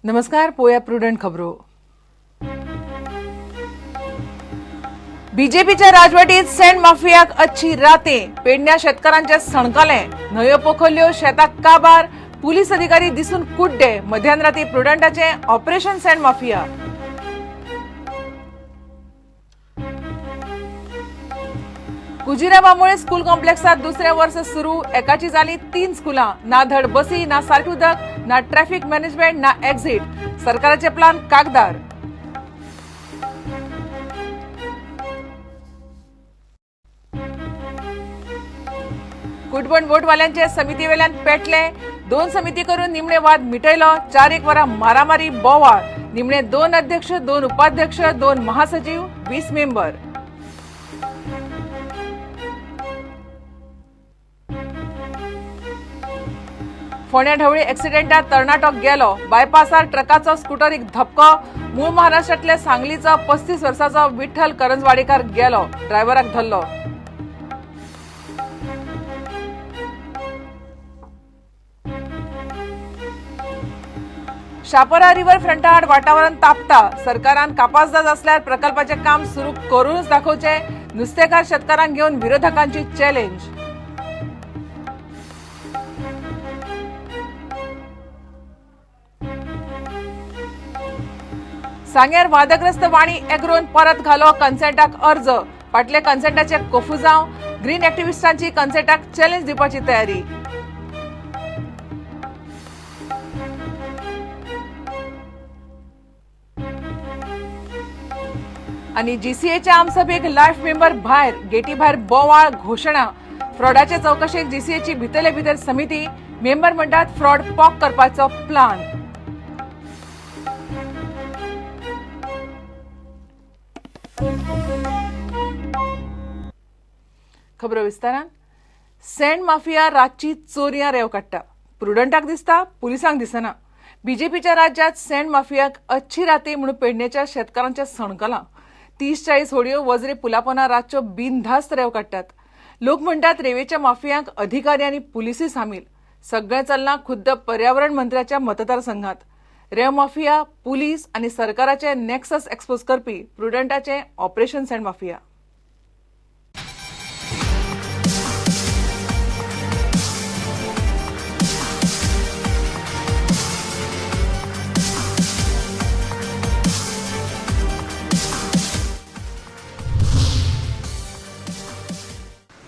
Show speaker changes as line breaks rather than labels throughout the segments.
नमस्कार, पोया प्रुडंट खबरो. बीजेपीच्या राजवटीत सँड माफियाक अच्छी राते. पेडण्या शेतकारांचे सणकले, न्हंयो पोखरल्यो, शेताक काबार, पुलीस अधिकारी दिसून कुड्डे. मध्यान राती प्रुडंटाचे ऑपरेशन सँड माफिया. कुजिराबामुळे स्कूल कॉम्प्लेक्सात दुसऱ्या वर्स सुरू. एकाची झाली 3 स्कुलां. ना धड बसी, ना सारखे उदक, ना ट्रॅफिक मॅनेजमेंट, ना एक्झिट. सरकाराचे प्लान कागदार. कुटबण बोटवाल्यांचे समितीवेल्यान पेटले. 2 समिती करून निमणे वाद मिटयलो. 4-1 वरां मारामारी बोवाळ. निमणे 2 अध्यक्ष, 2 उपाध्यक्ष, 2 महासचिव, 20 मेंबर. फोंड्या ढवळी एक्सिडेंटात तरणाटो गेलो. बायपासार ट्रकाचो स्कुटरीक धपको. मूळ महाराष्ट्रातल्या सांगलीचो 35 वर्साचो विठ्ठल करंजवाडीकार गेलो. ड्रायव्हराक धरलो. शापोरा रिव्हर फ्रंटाआड वातावरण तापता. सरकारान कापासदाद असल्यार प्रकल्पाचे काम सुरू करूनच दाखोवचे. नुस्तेकार शेतकारांक घेवन विरोधकांची चॅलेंज. सांग्यार वादग्रस्त वाणी एग्रोन परत घालो कन्सेंटाक अर्ज. फाटले कन्सेंटाचे कोफुजांव. ग्रीन ऍक्टिव्हिस्टांची कन्सेंटाक चॅलेंज दिवपाची तयारी. आणि जीसीएच्या आमसभेक लायफ मेंबर भायर, गेटी भायर बोवाळ घोशणा. फ्रॉडाचे चौकशेक जीसीएची भितरले भितर समिती. मेंबर म्हणटात फ्रॉड पॉक करपाचो प्लान. खबरो विस्तारान. सँड माफिया रातची चोरयां रेंव काडटा. प्रुडंटाक दिसता, पुलिसांक दिसना. बीजेपीच्या राज्यात सँड माफियाक अच्छी राती म्हणून पेडणेच्या शेतकारांच्या सणकलां. 30-40 होडयो वजरे पुलापोना रातच्यो बिनधास्त रेंव काडटात. लोक म्हणटात रेंवेच्या माफियांक अधिकारी आनी पुलिसूय सामील. सगळें चल्लां खुद्द पर्यावरण मंत्र्याच्या मतदारसंघात. रेंव माफिया, पुलीस आनी सरकाराचे नेक्सस एक्सपोज करपी प्रुडंटाचे ऑपरेशन सँड माफिया.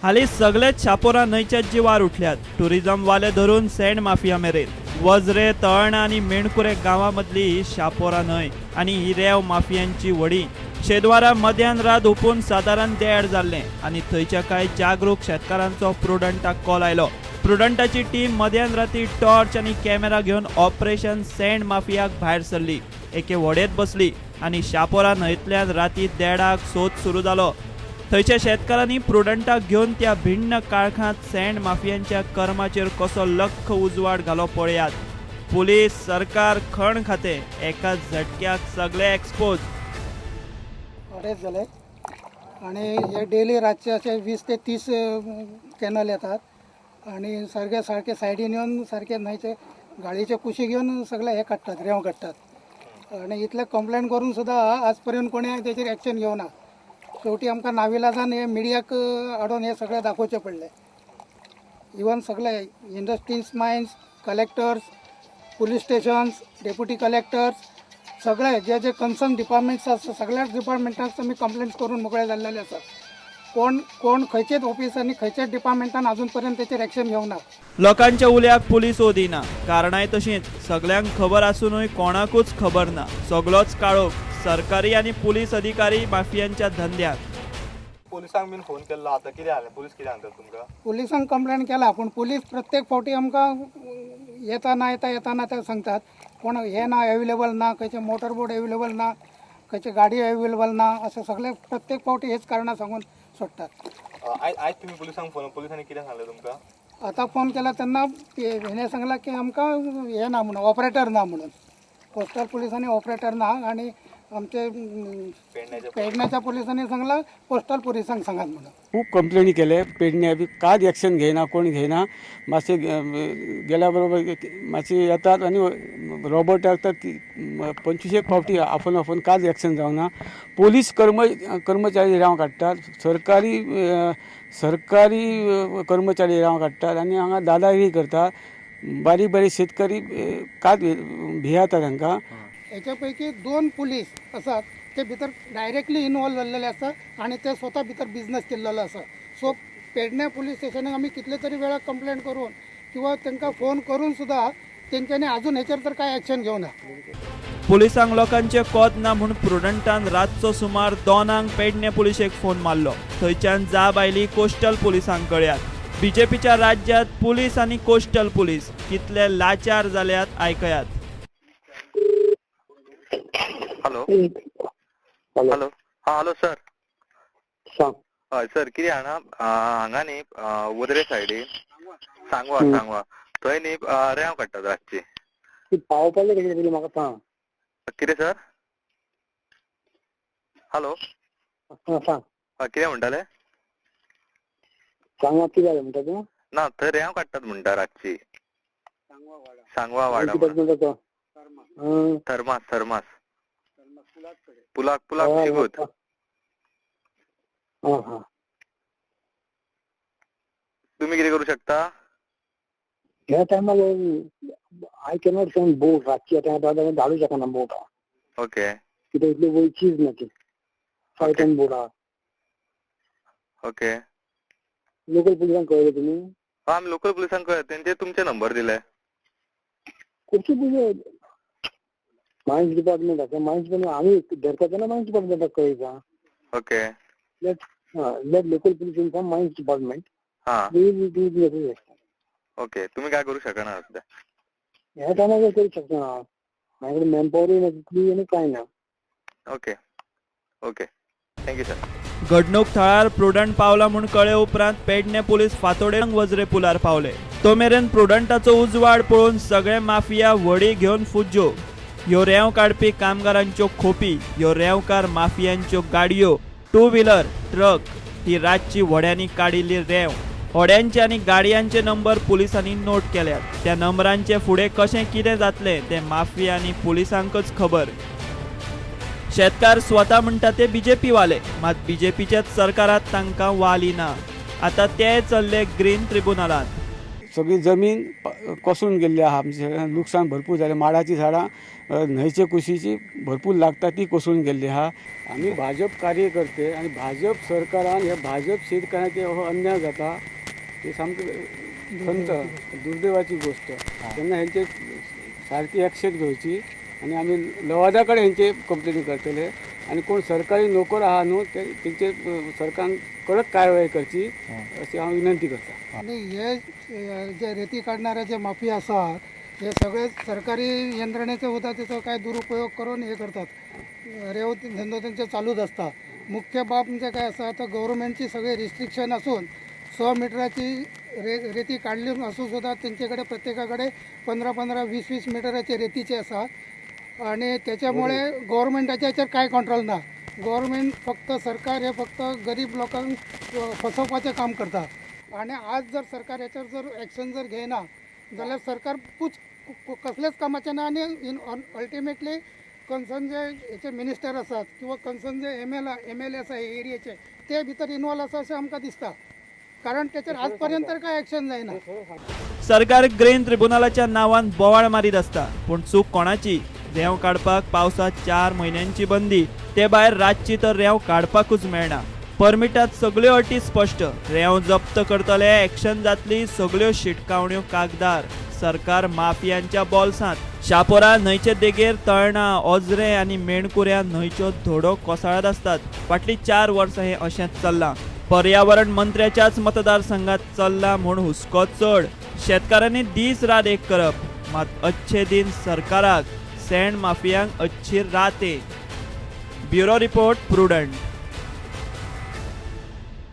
हालीं सगळेच शापोरा न्हंयच्या जिवार उठल्यात. टुरिझमवाले धरून सँड माफिया मेरेन. वजरे, तळणा आनी मेणकुरे गांवां मदली ही शापोरा न्हंय आनी ही रेंव माफियांची व्हडी. शेनवारा मध्यान रात हुपून सादारण 1:30 जाल्लें आनी थंयच्या कांय जागरूक शेतकारांचो प्रुडंटाक कॉल आयलो. प्रुडंटाची टीम मध्यान राती टॉर्च आनी कॅमेरा घेवन ऑपरेशन सँड माफियाक भायर सरली. एके व्हडयेंत बसली आनी शापोरा न्हंयतल्यान राती 1:30 सोद सुरू जालो. थंयच्या शेतकारांनी प्रुडंटाक घेवन त्या भिण्ण काळखांत सँड माफियांच्या कर्माचेर कसो लख्ख उजवाड घालो पळयात. पुलीस, सरकार, खण खातें एका झटक्याक सगळे एक्सपोज.
2:30 जाले आनी हे डेली रातचे अशे 20 ते 30 कॅनल येतात आनी सारके सारके सायडीन येवन सारके न्हंयचे गाडयेचे कुशीक येवन सगळे हे काडटात, रेंव काडटात. आनी इतले कंप्लेन करून सुद्दां आज पर्यंत कोणी तेचेर एक्शन घेवना. शेवटी आमकां नाविलाजान हे मिडियाक हाडून हे सगळें दाखोवचें पडलें. इवन सगळे industries, mines, collectors, police stations, deputy collectors, सगळे जे जे कन्सर्न डिपार्टमेंट्स आसा सगळ्याच डिपार्टमेंटाक आमी कंप्लेंट्स करून मोकळे जाल्लेले आसा. कोण कोण खंयचेच ऑफिस आनी खंयच्याच डिपार्टमेंटान अजून पर्यंत तेचेर एक्शन घेवना.
लोकांच्या उल्याक पुलीस ओदिना. कारणाय तशींच, सगळ्यांक खबर आसुनूय कोणाकूच खबर ना. सगळोच काळोख. सरकारी आनी पुलीस अधिकारी माफियांच्या धंद्यात.
पुलिसांक बीन फोन केल्लो, आतां कितें जालें? पुलीस कितें सांगतात तुमकां?
पुलिसांक कंप्लेन केला, पूण पुलीस प्रत्येक फावटी आमकां येता ना येता येता ना ते सांगतात. कोण हे ना अवेलेबल ना, खंयचे मोटर बोट अवेलेबल ना, खंयची गाडी अवेलेबल ना, अशें सगळें प्रत्येक फावटी हेच कारणां सांगून सोडटात.
आयज तुमी पुलिसांक फोन, पुलिसांनी कितें सांगलें तुमकां?
आतां फोन केला तेन्ना हेणें सांगलां की आमकां हें ना म्हणून, ऑपरेटर ना म्हणून. कोस्टल पुलिसांनी ऑपरेटर ना आनी आमचे पेडण्याच्या पुलिसांनी सांगला कोस्टल पुलिसांक सांगात म्हणून.
खूब कंप्लेनी केले पेडण्या बी, कांयच एक्शन घेयना, कोण घेयना. मातशे गेल्या बरोबर मातशे येतात आनी रॉबर्टाक तर 25 फावटी आफोन आफोन कांयच एक्शन जावना. पोलीस कर्मचारी रेंव काडटात, सरकारी कर्मचारी रेंव काडटात आनी हांगा दादागिरी करतात. बारीक बारीक शेतकरी कांयच भियेता तांकां.
हेच्या पैकी 2 पुलीस आसात ते भितर डायरेक्टली इनवॉल्व जाल्लेले आसा आनी ते स्वता भितर बिजनस केल्लेलो आसा. सो पेडणे पुलीस स्टेशनाक आमी कितले तरी वेळा कंप्लेंट करून किंवा तांकां फोन करून सुद्दां तेंच्यांनी अजून हेचेर तर काय एक्शन घेवना.
पुलिसांक लोकांचे कोत ना म्हूण प्रुडंटान रातचो सुमार 2 पेडणे पुलिशेक फोन मारलो. थंयच्यान जाब आयली कोस्टल पुलिसांक कळयात. बीजेपीच्या राज्यात पुलीस आनी कोस्टल पुलीस कितले लाचार जाल्यात आयकयात.
हॅलो हॅलो हा हॅलो सर. हय सर, कितें जाणा, हांगा न्ही वजरे सायडीन सांगवा सांगवा थंय न्ही रेंव काडटात रातची.
पावपाचें कशें पयलीं म्हाका सांग.
कितें सर? हॅलो
सांग.
हय, कितें म्हणटाले?
सांगवा कितें जालें म्हणटा तूं?
ना, थंय रेंव काडटात म्हणटा रातची. सांगवा वाडा थर्मास थर्मास पुलाक पुलाक शिगूत. तुम्ही कितें करू शकता
ह्या टायमार? I cannot send बोट रातची टायमार धाडू शकना बोट.
ओके,
कित्याक इतली वयचीच ना ती. 5 टन बोट आहा.
ओके,
लोकल पुलिसांक कळयलें तुमी?
आमी लोकल पुलिसांक कळयलें, तेंचे तुमचे नंबर दिले.
खुबशे पुलीस मायन्स डिपार्टमेंट आसा, मायन्स डिपार्टमेंट आमी धरता तेन्ना मायन्स डिपार्टमेंटाक कळयता.
Okay,
let local police inform mines department.
Okay, तुम्ही काय करू शकना सध्या
ह्या टायमार? करू शकना, माझ्याकडे मॅनपॉवरूय ना तितली आनी कांय ना.
Okay okay, thank you sir.
घडणूक थळार प्रुडंट पावला म्हूण कळ्ळे उपरांत पेडणे पुलीस फातोडेर वजरे पुलार पावले. तो मेरेन प्रुडंटाचो उजवाड पळोवन सगळे माफिया व्हडी घेवन फुज्जो. ह्यो रेंव काडपी कामगारांच्यो खोपी, ह्यो रेंवकार माफियांच्यो गाडयो, 2 व्हिलर, ट्रक ही रातची व्हड्यांनी काडिल्ली रेंव. होड्यांचे आनी गाडयांचे नंबर पुलिसांनी नोट केल्यात. त्या नंबरांचे फुडें कशें कितें जातलें तें माफिया आनी पुलिसांकच खबर. शेतकार स्वता म्हणटा ते बीजेपी वाले, मात बीजेपीच्याच सरकारात तांकां वाली ना. आतां ते चल्ले ग्रीन ट्रिब्युनलांत.
सगळी जमीन कोसळून गेल्ली आहा, आमचें लुकसाण भरपूर जालें. माडाचीं झाडां न्हंयचे कुशीची भरपूर लागता, ती कोसळून गेल्ली आहा. आमी भाजप कार्यकर्ते आनी भाजप सरकारान हे भाजप शेतकऱ्यांचेर हो अन्याय जाता हे सामकें खंत दुर्दैवाची गोश्ट. तेन्ना हेंचे सारकी एक्शन घेवची आनी आमी लवादा कडेन हेंचे कंप्लेनी करतले आनी कोण सरकारी नोकर आहा न्हू ते तेंचे सरकारान कडक कारवाय करची अशी हांव विनंती करता.
आनी हे जे रेती काडणारे जे माफिया आसात हे सगळे सरकारी यंत्रणेचे वता तेचो काय दुरुपयोग करून हे करतात. रेंव धंदो तेंचे चालूच आसता. मुख्य बाब म्हणजे काय आसा, आतां गव्हर्मेंटची सगळे रिस्ट्रिक्शन आसून 100 मिटराची रेती काडली आसून सुद्दां तेंचे कडेन प्रत्येका कडेन 15-15, 20-20 मिटराचे रेतीचे आसा आनी त्याच्यामुळे गव्हर्मेंटाच्या हेचेर कांय कंट्रोल ना. गव्हर्मेंट फक्त सरकार हे फक्त गरीब लोकांक फसोवपाचें काम करता. आनी आज जर सरकार हेचेर जर एक्शन जर घेयना जाल्यार सरकार पूच कसलेच कामाचें ना. आनी अल्टिमेटली कन्सर्न जे हेचे मिनिस्टर आसात किंवा कन्सर्न जे एम एल ए आसा हे एरियेचे ते भितर इनवॉल्व आसा अशें आमकां दिसता, कारण तेचेर आज पर्यंत तर काय एक्शन जायना.
सरकार ग्रीन ट्रिब्युनलाच्या नांवान बोवाळ मारीत आसता, पूण चूक कोणाची? रेंव काडपाक पावसात 4 म्हयन्यांची बंदी, ते भायर रातची तर रेंव काडपाकूच मेळना. परमिटात सगळ्यो अटी स्पश्ट, रेंव जप्त करतले, एक्शन जातली, सगळ्यो शिटकावण्यो कागदार. सरकार माफियांच्या बोल्सांत. शापोरा न्हंयचे देगेर तळणा, ओजरे आनी मेणकुऱ्या न्हंयच्यो धडो कोसळत आसतात. फाटलीं 4 वर्सां हें अशेंच चल्लां. पर्यावरण मंत्र्याच्याच मतदारसंघात चल्लां म्हूण हुस्को चड. शेतकारांनी दीस रात एक करप, मात अच्छे दिन सरकाराक, सँड माफियांक अच्छी राते. Bureau report, Prudent.